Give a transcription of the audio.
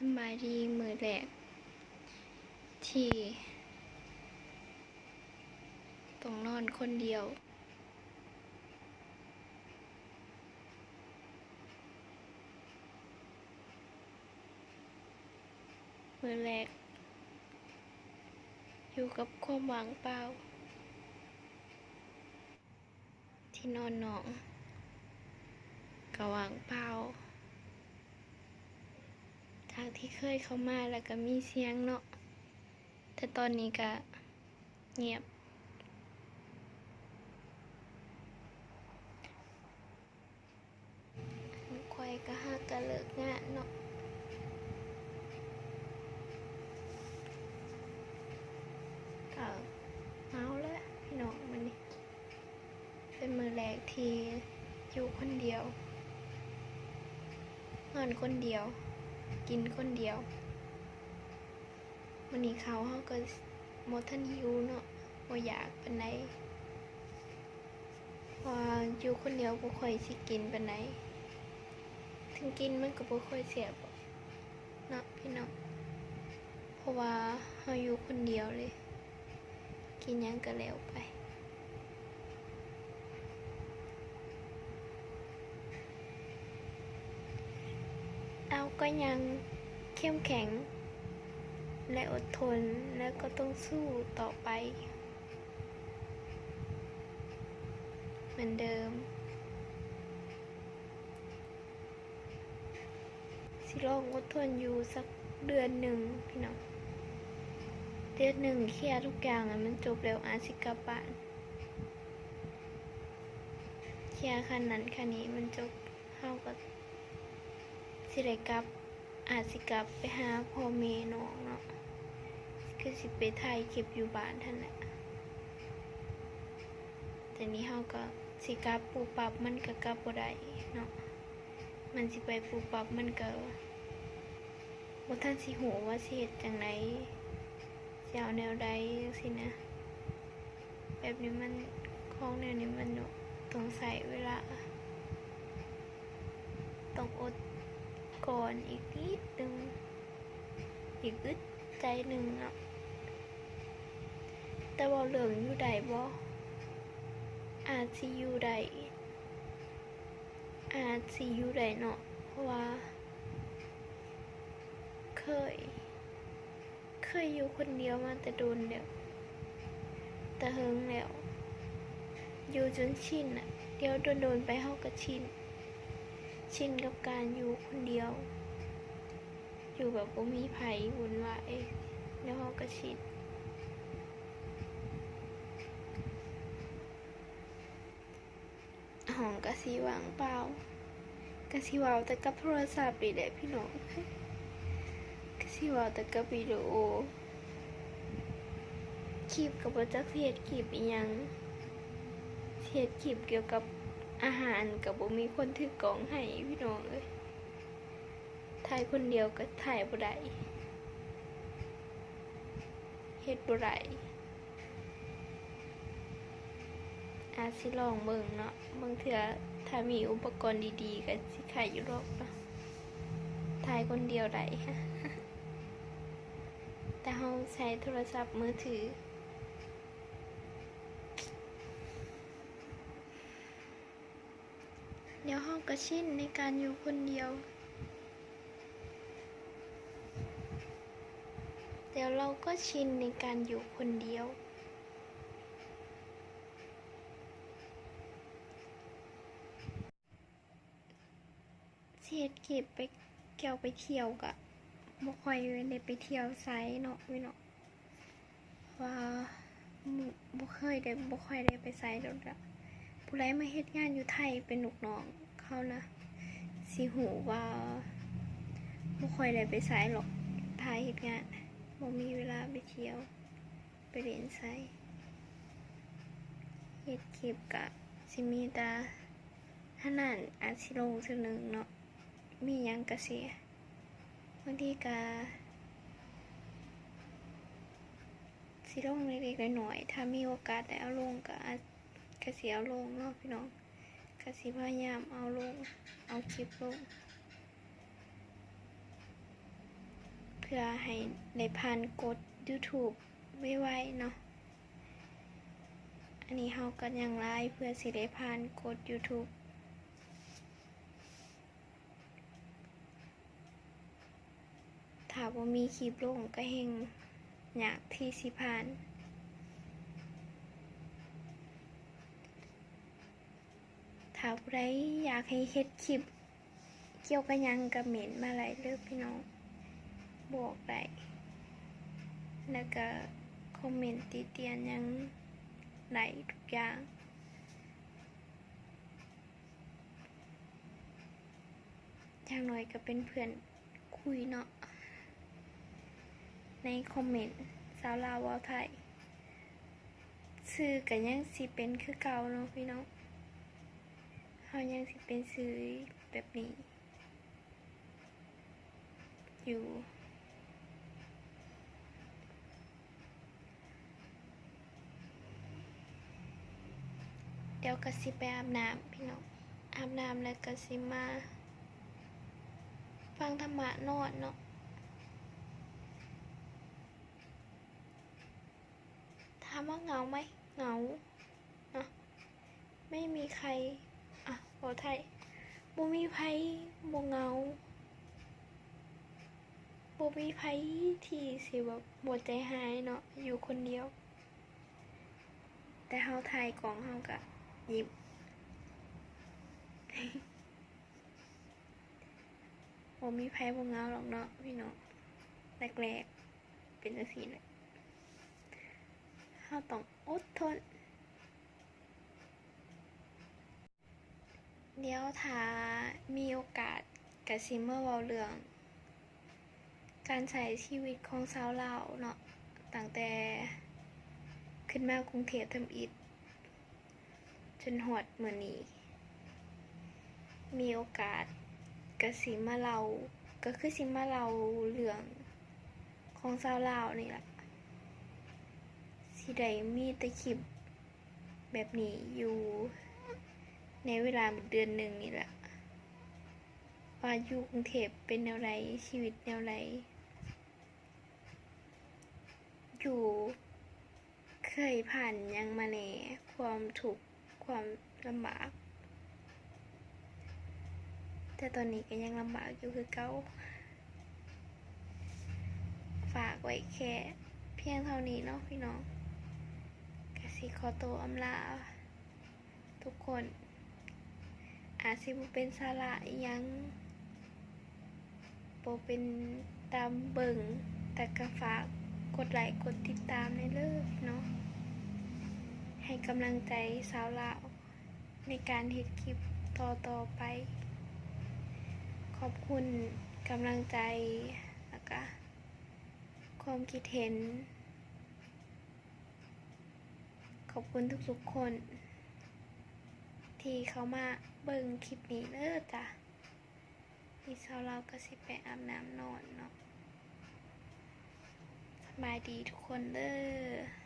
ສຳບາຍດີ ມື້ແລກທີ່ຕ້ອງນອນຄົນດຽວ. ມື້ແລກຢູ່ກັບຄວາມວ່າງເປົ່າ. ທີ່ນອນນ້ອງກໍວ່າງເປົ່າ, ຈາກທີ່ເຄີຍເຂົ້າມາແລ້ວກໍມີສຽງເນາະ, ແຕ່ຕອນນີ້ກໍງຽບ. ຂ້ອຍກໍຫາກໍເລີກງານເນາະ, ກໍເມົາແລ້ວພີ່ນ້ອງ. ມື້ນີ້ເປັນມື້ແລກທີ່ຢູ່ຄົນດຽວ, ນອນຄົນດຽວ, ກິນຄົນດຽວ. ມື້ນີ້ເຂົ້າເຮົາກໍບໍ່ທັນຫິວເນາະ, ບໍ່ຢາກປານໃດ, ເພາະວ່າຢູ່ຄົນດຽວບໍ່ຄ່ອຍຊິກິນປານໃດ, ເຖິງກິນມັນກໍບໍ່ຄ່ອຍແຊບດອກເນາະພີ່ນ້ອງ, ເພາະວ່າເຮົາຢູ່ຄົນດຽວເດ້. ກິນຫຍັງກໍແລ້ວໄປ. ເຮົາກໍຍັງເຂັ້ມແຂງ ແລະ ອົດທົນ ແລະ ກໍຕ້ອງສູ້ຕໍ່ໄປເໝືອນເດີມ. ຊິລອງອົດທົນຢູ່ສັກເດືອນໜຶ່ງພີ່ນ້ອງ, ເດືອນໜຶ່ງເຄຍທຸກຢ່າງໃຫ້ມັນຈົບແລ້ວ ອາດຊິກັບບ້ານ, ເຄຍຄັນນັ້ນຄັນນີ້ມັນຈົບ, ເຮົາກໍຊິໄດ້ກັບ, ອາດຊິກັບໄປຫາພໍ່ແມ່ນ້ອງເນາະ, ຄືຊິໄປຖ່າຍຄລິບຢູ່ບ້ານຫັ້ນແຫຼະ. ແຕ່ນີ້ເຮົາກໍຊິກັບປຸບປັບ ມັນກໍກັບບໍ່ໄດ້ເນາະ, ມັນຊິໄປປຸບປັບ ມັນກໍບໍ່ທັນຊິຮູ້ວ່າຊິເຮັດຈັ່ງໃດ, ຊິເອົາແນວໃດຈັ່ງຊີ້ນະ. ແບບນີ້ມັນ, ຂອງແນວນີ້ມັນຕ້ອງໃຊ້ເວລາ, ຕ້ອງອົດກ່ອນອີກນິດໜຶ່ງ, ອີກອຶດໃຈໜຶ່ງເນາະ. ແຕ່ເວົ້າເລື່ອງຢູ່ໄດ້ບໍ່? ອາດຊິຢູ່ໄດ້, ອາດຊິຢູ່ໄດ້ເນາະ, ເພາະວ່າເຄີຍ, ເຄີຍຢູ່ຄົນດຽວມາແຕ່ດົນແລ້ວ, ແຕ່ເຫິງແລ້ວ, ຢູ່ຈົນຊິນນະ, ດຽວດົນໆໄປເຮົາກໍຊິນ, ຊິນກັບການຢູ່ຄົນດຽວ. ຢູ່ແບບບໍ່ມີໃຜວຸ່ນວາຍ, ແລ້ວເຮົາກໍຊິນ. ຫ້ອງກໍຊິວ່າງເປົ່າ, ກໍຊິເວົ້າແຕ່ກັບໂທລະສັບນີ້ແຫຼະພີ່ນ້ອງ, ກໍຊິເວົ້າແຕ່ກັບວິດີໂອ, ຄລິບກໍບໍ່ຈັກຊິເຮັດຄລິບອີ່ຫຍັງ, ຊິເຮັດຄລິບກ່ຽວກັບອາຫານກໍບໍ່ມີຄົນຖືກ້ອງໃຫ້ ພີ່ນ້ອງເອີຍ. ຖ່າຍຄົນດຽວກໍຖ່າຍບໍ່ໄດ້, ເຮັດບໍ່ໄດ້. ອາດຊິລອງເບິ່ງເນາະ, ບາງເທື່ອຖ້າມີອຸປະກອນດີໆກໍຊິໄຄຢູ່ດອກເນາະ, ຖ່າຍຄົນດຽວໄດ້, ແຕ່ເຮົາໃຊ້ໂທລະສັບມືຖື. ດຽວເຮົາກໍຊິນໃນການຢູ່ຄົນດຽວ, ດຽວເຮົາກໍຊິນໃນການຢູ່ຄົນດຽວ. ຊິເຮັດຄລິບໄປທ່ຽວ, ໄປທ່ຽວກະບໍ່ຄ່ອຍໄດ້ໄປທ່ຽວໃສເນາະພີ່ນ້ອງ, ເພາະວ່າບໍ່ເຄີຍໄດ້, ບໍ່ຄ່ອຍໄດ້ໄປໃສດົນລະ. ຜູ້ໃດມາເຮັດງານຢູ່ໄທເປັນລູກນ້ອງເຂົານະ ຊິຮູ້ວ່າບໍ່ຄ່ອຍໄດ້ໄປໃສຫຼອກ, ຖ້າເຮັດງານບໍ່ມີເວລາໄປທ່ຽວ ໄປຫຼິ້ນໃສ. ເຮັດຄລິບກະຊິມີແຕ່ຫັ້ນນັ້ນ, ອາດຊິລົງເທື່ອໜຶ່ງເນາະ, ມີຫຍັງກະຊິ, ບາງທີກະຊິລົງເລັກໆນ້ອຍໆ, ຖ້າມີໂອກາດໄດ້ເອົາລົງກະອາດ, ກະຊິເອົາລົງເນາະພີ່ນ້ອງ, ກະຊິພະຍາຍາມເອົາລົງ, ເອົາຄລິບລົງ. ເພື່ອໃຫ້ໄດ້ຜ່ານກົດ YouTube ໄວໆເນາະ. ອັນນີ້ເຮົາກໍຍັງຫຼາຍເພື່ອຊິໄດ້ຜ່ານກົດ YouTube. ຖ້າບໍ່ມີຄລິບລົງກໍແຮ່ງຍາກທີ່ຊິຜ່ານ. ຖ້າຜູ້ໃດຢາກໃຫ້ເຮັດຄລິບກ່ຽວກັບຫຍັງກໍເມັ້ນມາໄດ້ເດີ້ພີ່ນ້ອງ, ບອກໄດ້ ແລ້ວກໍຄອມເມັ້ນຕິຕຽນຫຍັງໄດ້ທຸກຢ່າງ. ຢ່າງໜ້ອຍກໍເປັນເພື່ອນຄຸຍເນາະ ໃນຄອມເມັນ ຊາວລາວເວົ້າໄທ. ຊື່ກໍຍັງຊິເປັນຄືເກົ່າເນາະພີ່ນ້ອງ, ເຮົາຍັງຊິເປັນຊື່ແບບນີ້ ຢູ່. ດຽວກໍຊິໄປອາບນ້ຳພີ່ນ້ອງ, ອາບນ້ຳແລ້ວກໍຊິມາຟັງທຳມະນອນເນາະ. ຖາມວ່າເຫງົາໄໝ? ເຫງົາເນາະ, ໄມ່ມີໃຄ ອະ ເວົ້າໄທ ບໍ່ມີໃຜບໍ່ເຫງົາ, ບໍ່ມີໃຜທີ່ຊິແບບຫົວໃຈຮ້າຍເນາະ ຢູ່ຄົນດຽວ. ແຕ່ເຮົາຖ່າຍກ້ອງເຮົາກະຍິ້ມ. ບໍ່ມີໃຜບໍ່ເຫງົາດອກເນາະພີ່ນ້ອງ, ແລກໆເປັນຈັ່ງຊີ້ແຫຼະ, ເຮົາຕ້ອງອົດທົນ. ດຽວຖ້າມີໂອກາດກະຊິມາເວົ້າເລື່ອງການໃຊ້ຊີວິດຂອງຊາວລາວເນາະ, ຕັ້ງແຕ່ຂຶ້ນມາກຸງເທບທຳອິດ ຈົນຮອດມື້ນີ້ ມີໂອກາດກະຊິມາເລົ່າ, ກະຄືຊິມາເລົ່າເລື່ອງຂອງຊາວລາວນີ້ລະ, ຊິໄດ້ມີແຕ່ຄລິບແບບນີ້ຢູ່ໃນເວລາເດືອນໜຶ່ງນີ້ລະ ວ່າຢູ່ກຸງເທບເປັນແນວໃດ, ຊີວິດແນວໃດ. ຢູ່ ເຄີຍຜ່ານຫຍັງມາແດ່, ຄວາມທຸກ ຄວາມລຳບາກ, ແຕ່ຕອນນີ້ກໍຍັງລຳບາກຢູ່ຄືເກົ່າ. ຝາກໄວ້ແຄ່ພຽງເທົ່ານີ້ເນາະພີ່ນ້ອງ, ກໍຊິຂໍໂຕອຳລາ ທຸກຄົນ. ອາດຊິບໍ່ເປັນສາລະອີ່ຫຍັງ, ບໍ່ເປັນຕາເບິ່ງ, ແຕ່ກໍຝາກກົດໄລກົດຕິດຕາມແດ່ເດີ້ເນາະ, ໃຫ້ກຳລັງໃຈຊາວລາວໃນການເຮັດຄລິບຕໍ່ໆໄປ. ຂອບຄຸນກຳລັງໃຈ ແລ້ວກະຄວາມຄິດເຫັນ. ຂອບຄຸນທຸກໆຄົນທີ່ເຂົ້າມາເບິ່ງຄລິບນີ້ເດີ້ຈ້າ. ນີ້ຊາວລາວກໍຊິໄປອາບນ້ຳນອນເນາະ. ສະບາຍດີທຸກຄົນເດີ້.